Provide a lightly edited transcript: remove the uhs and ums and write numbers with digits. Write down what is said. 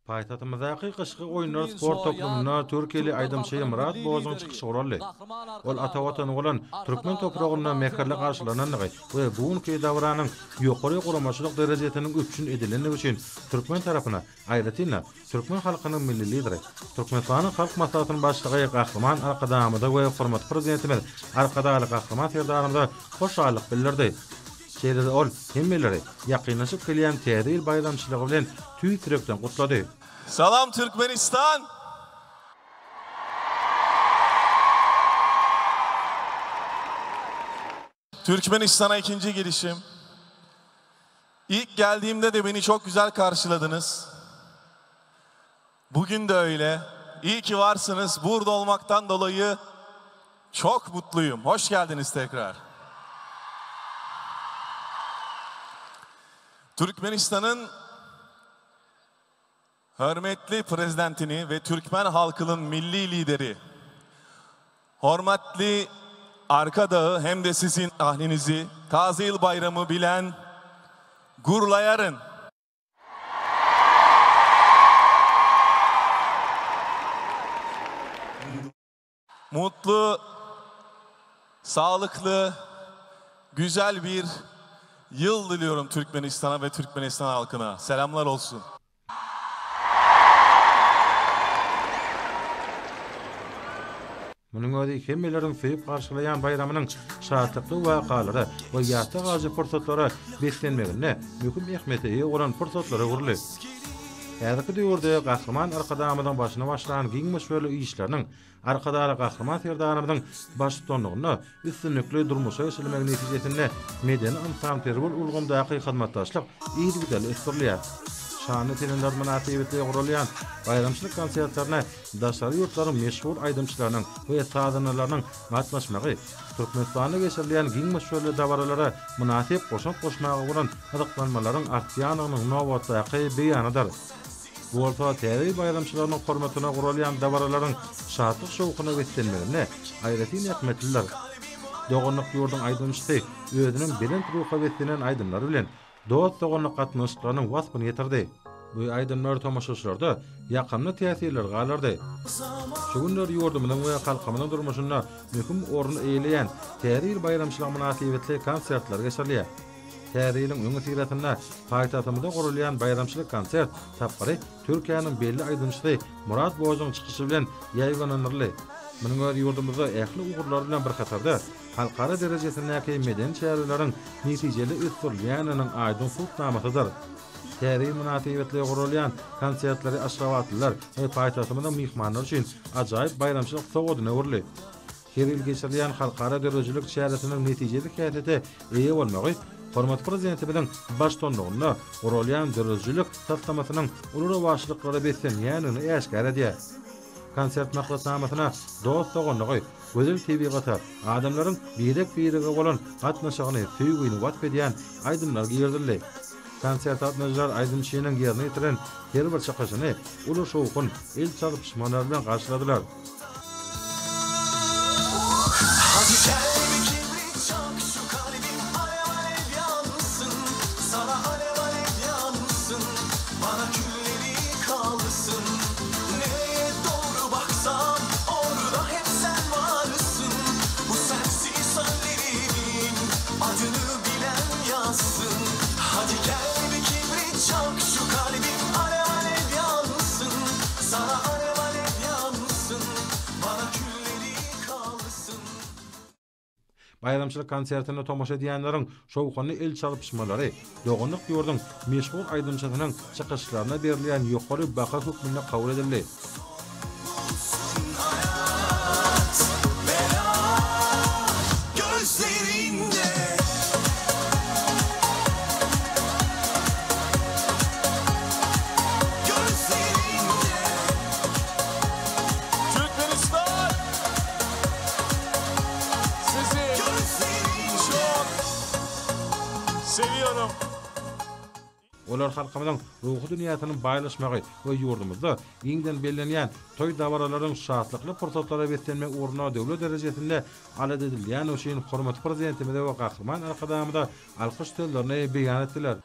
Paýtagtymyzdaky Gyşky oýunlar sport toplumynda türkiýeli aýdymçy Myrat Bozuň çykyşy guraldy. Ol ata Watany bolan türkmen topragynda mähirli garşylanandygy we bu günki dabaranyň ýokary guramaçylyk derejesiniň üpjün edilendigi üçin türkmen tarapyna, aýratyn-da, türkmen halkynyň Milli Lideri, Türkmenistanyň Halk Maslahatynyň Başlygy Gahryman Arkadagymyza we hormatly Prezidentimiz Arkadagly Gahryman Serdarymyza hoşallyk bildirdi. Şeýle-de ol hemmeleri ýakynlaşyp gelýän Täze ýyl baýramçylygy bilen tüýs ýürekden gutlady. Salam Türkmenistan! Türkmenistana ikinci gelişim. İlk geldiğimde de beni çok güzel karşıladınız. Bugün de öyle. İyi ki varsınız. Burada olmaktan dolayı çok mutluyum. Hoş geldiniz tekrar. Türkmenistan'ın hürmetli prezidentini ve Türkmen halkının milli lideri Hormatly Arkadagy hem-de sizin ahlinizi Taze Ýyl baýramy bilen gurlaýaryn. Mutly, saglykly, güzel bir ýyl diliyorum Türkmenistana we Türkmenistan halkyna. Selamlar olsun. Munuň özi hemmeleriň söýüp garşylaýan baýramynyň şatlykly wakalara we ýatda galyjy pursatlara beslenmeginde möhüm ähmiýete eýe bolan pursatlara öwrüldi. Häzirki döwürde Gahryman Arkadagymyzyň başyny başlan giň möçberli işleriniň Arkadagly Gahryman Serdarymyzyň baştutanlygynda üstünlikli durmuşa geçirilmegi netijesinde medeni-ynsanperwer ulgamdaky hyzmatdaşlyk yzygiderli ösdürilýär. Şanly seneler mynasybetli guralýan baýramçylyk konsertlerine daşary ýurtlaryň meşhur aýdymçylarynyň we sazandalarynyň gatnaşmagy Türkmenistanda geçirilýän giň möçberli dabaralara mynasyp goşant goşmaga bolan gyzyklanmalaryň artýandygynyň nobatdaky beýanydyr. Bu bolsa Täze ýyl baýramçylygynyň hormatyna guralýan dabaralaryň şatlyk-şowhuna beslenmeginde aýratyn ähmiýetlidir. Doganlyk ýurduň aýdymçysy özüniň belent ruha beslenen aýdymlary bilen dost-doganlyk gatnaşyklarynyň waspyny ýetirdi. Bu aýdymlar tomaşaçylarda ýakymly täsirleri galdyrdy. Şu günler ýurdumyzyň we halkymyzyň durmuşynda möhüm orun eýeleýän Täze ýyl baýramçylygy mynasybetli konsertler geçirilýär. Täze ýylyň öňüsyrasynda paýtagtymyzda guralýan baýramçylyk konsert tapgyry Türkiýäniň belli aýdymçysy Murat Bozuň çykyşy bilen ýaýbaňlandyryldy. Munuň özi ýurdumyzda ähli ugurlar bilen bir hatarda, halkara derejesindäki medeni çäreleriň netijeli ösdürilýändiginiň aýdyň subutnamasydyr. Täze ýyl mynasybetli guralýan konsertleri aşgabatlylar we paýtagtymyzyň myhmanlary üçin ajaýyp baýramçylyk sowgadyna öwrüldi. Her ýyl geçirilýän halkara döredijilik çäresiniň netijeli häsiýete eýe bolmagy hormatly Prezidentimiziň baştutanlygynda guralýan döredijilik taslamasynyň uly rowaçlyklara beslenýändigini äşgär edýär. Konsert maksatnamasyna dost-doganlygy, gözel tebigata, adamlaryň birek-birege bolan gatnaşygyny, söýgini wasp edýän aýdymlar girizildi. Konserte gatnaşyjylar aýdymçynyň ýerine ýetiren her bir çykyşyny uly şowhun, el çalypyşmalar bilen garşyladylar. Baýramçylyk konsertine tomaşa edýänleriň şowhunly el çalypyşmalary doganlyk ýurduň meşhur aýdymçysynyň çykyşlaryna berilýän ýokary baha hökmünde kabul edildi. Türkmenistan sizi çok seviyorum. Olar halkymyzyň ruhy dünýäsiniň baýlaşmagy we ýurdumyzda giňden bellenýän toý-dabaralaryň şatlykly pursatlara beslenmegi ugrunda döwlet derejesinde alada edilýändigi üçin hormatly Prezidentimize we Gahryman Arkadagymyza alkyş sözlerini beýan etdiler.